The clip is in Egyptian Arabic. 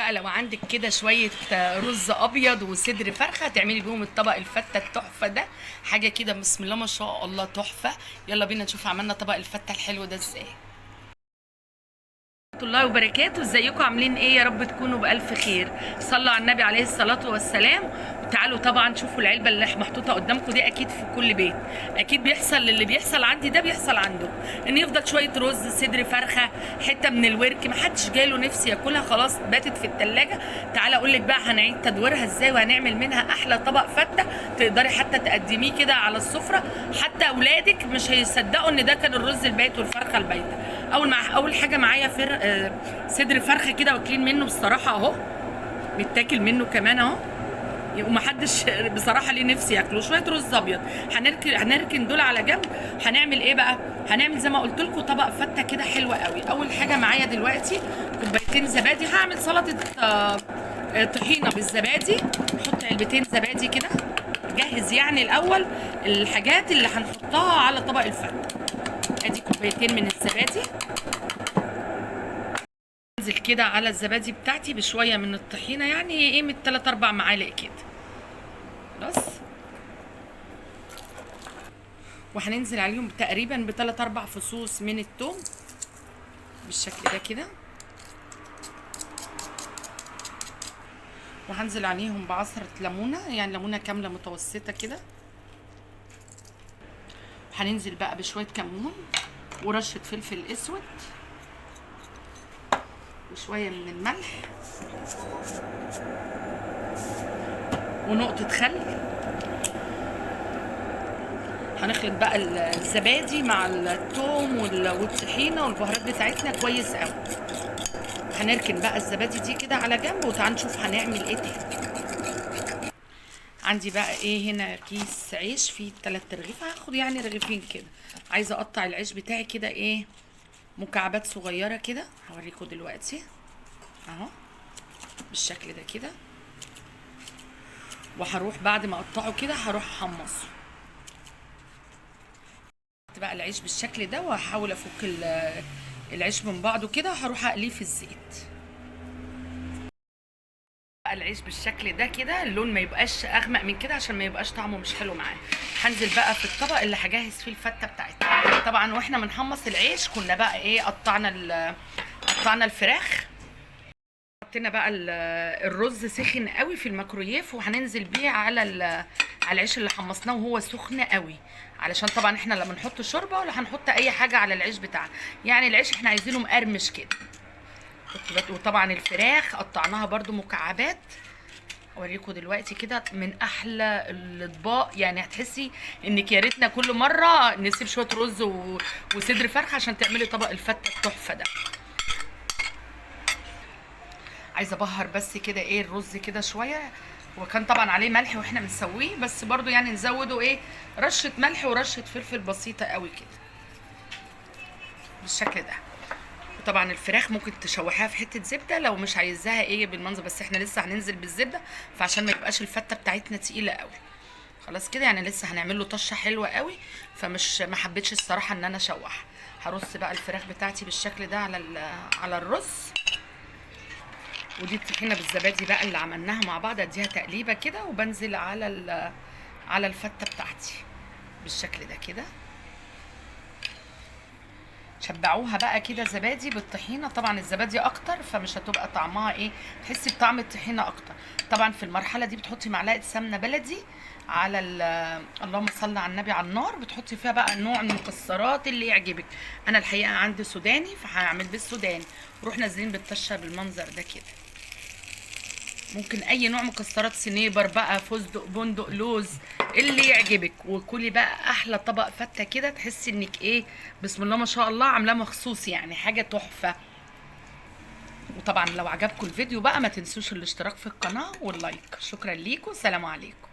بقى لو عندك كده شوية رز ابيض وصدر فرخة تعملي بيهم الطبق الفته التحفة ده، حاجة كده بسم الله ما شاء الله تحفة. يلا بينا نشوف عملنا طبق الفته الحلو ده ازاي. ورحمة الله وبركاته، ازيكم عاملين ايه؟ يا رب تكونوا بالف خير. صلوا على النبي عليه الصلاة والسلام. وتعالوا طبعا شوفوا العلبة اللي محطوطة قدامكم دي، اكيد في كل بيت اكيد بيحصل اللي بيحصل عندي ده بيحصل عنده، ان يفضل شوية رز، صدر فرخة، حتة من الورك محدش جاله نفسي ياكلها، خلاص باتت في التلاجة. تعالى اقول لك بقى هنعيد تدويرها ازاي وهنعمل منها احلى طبق فته تقدري حتى تقدميه كده على السفرة، حتى اولادك مش هيصدقوا ان ده كان الرز البايت والفرخه البايته. اول حاجة معايا صدر فرخة كده واكلين منه بصراحة اهو، متاكل منه كمان اهو، ومحدش بصراحة ليه نفسي ياكله. شوية رز ابيض هنركن دول على جنب. هنعمل ايه بقى؟ هنعمل زي ما قلت لكم طبق فته كده حلو قوي. اول حاجة معايا دلوقتي كوبايتين زبادي، هعمل سلطة طحينه بالزبادي. نحط علبتين زبادي كده، جهز يعني الاول الحاجات اللي هنحطها على طبق الفته. ادي كوبايتين من الزبادي، انزل كده على الزبادي بتاعتي بشوية من الطحينه، يعني قيمة 3 4 معالق كده خلاص. وهننزل عليهم تقريبا ب3 4 فصوص من الثوم بالشكل ده كده، وهنزل عليهم بعصره ليمونه، يعني ليمونه كاملة متوسطه كده. وهننزل بقى بشوية كمون ورشه فلفل اسود وشوية من الملح ونقطة خل. هنخلط بقى الزبادي مع الثوم والطحينه والبهارات بتاعتنا كويس قوي. هنركن بقى الزبادي دي كده على جنب، وتعال نشوف هنعمل ايه تاني. عندي بقى ايه هنا؟ كيس عيش فيه 3 رغيف، هاخد يعني رغيفين كده. عايزه اقطع العيش بتاعي كده ايه، مكعبات صغيرة كده، هوريكم دلوقتي اهو بالشكل ده كده. وهروح بعد ما اقطعه كده هروح احمصه بقى العيش بالشكل ده، وهحاول افك العيش من بعضه كده، وهروح اقلية في الزيت. بقى العيش بالشكل ده كده، اللون ما يبقاش اغمق من كده عشان ما يبقاش طعمه مش حلو معانا. هنزل بقى في الطبق اللي هجهز فيه الفته بتاعتنا. طبعا واحنا بنحمص العيش كنا بقى ايه، قطعنا الفراخ، حطينا بقى الرز سخن قوي في الميكرويف، وهننزل بيه على العيش اللي حمصناه وهو سخن قوي، علشان طبعا احنا لما نحط شوربة ولا هنحط اي حاجة على العيش بتاعنا، يعني العيش احنا عايزينه مقرمش كده. وطبعا الفراخ قطعناها برده مكعبات، اوريكم دلوقتي كده من احلى الاطباق. يعني هتحسي انك يا ريتنا كل مرة نسيب شوية رز وصدر فرخة عشان تعملي طبق الفته التحفة ده. عايزه ابهر بس كده ايه الرز كده شوية، وكان طبعا عليه ملح واحنا بنسويه، بس برضو يعني نزوده ايه، رشه ملح ورشه فلفل بسيطة قوي كده بالشكل ده. وطبعا الفراخ ممكن تشوحيها في حتة زبدة لو مش عايزاها ايه بالمنظر، بس احنا لسه هننزل بالزبده فعشان ما يبقاش الفته بتاعتنا تقيلة قوي. خلاص كده يعني لسه هنعمل له طشه حلوة قوي، فمش ما حبيتش الصراحة ان انا اشوحها. هرص بقى الفراخ بتاعتي بالشكل ده على الرز. ودي الطحينه بالزبادي بقى اللي عملناها مع بعض، اديها تقليبه كده وبنزل على الفته بتاعتي بالشكل ده كده. شبعوها بقى كده زبادي بالطحينه، طبعا الزبادي اكتر فمش هتبقى طعمها ايه، تحسي بطعم الطحينه اكتر. طبعا في المرحلة دي بتحطي معلقه سمنه بلدي على اللهم صل على النبي على النار، بتحطي فيها بقى نوع من المكسرات اللي يعجبك. انا الحقيقة عندي سوداني فهعمل بالسوداني. نروح نازلين بالطشه بالمنظر ده كده. ممكن اي نوع مكسرات، سنيبر بقى، فستق، بندق، لوز، اللي يعجبك. وكلي بقى احلى طبق فته كده، تحسي انك ايه بسم الله ما شاء الله عاملاه مخصوص، يعني حاجة تحفة. وطبعا لو عجبكم الفيديو بقى ما تنسوش الاشتراك في القناة واللايك. شكرا ليكم، سلام عليكم.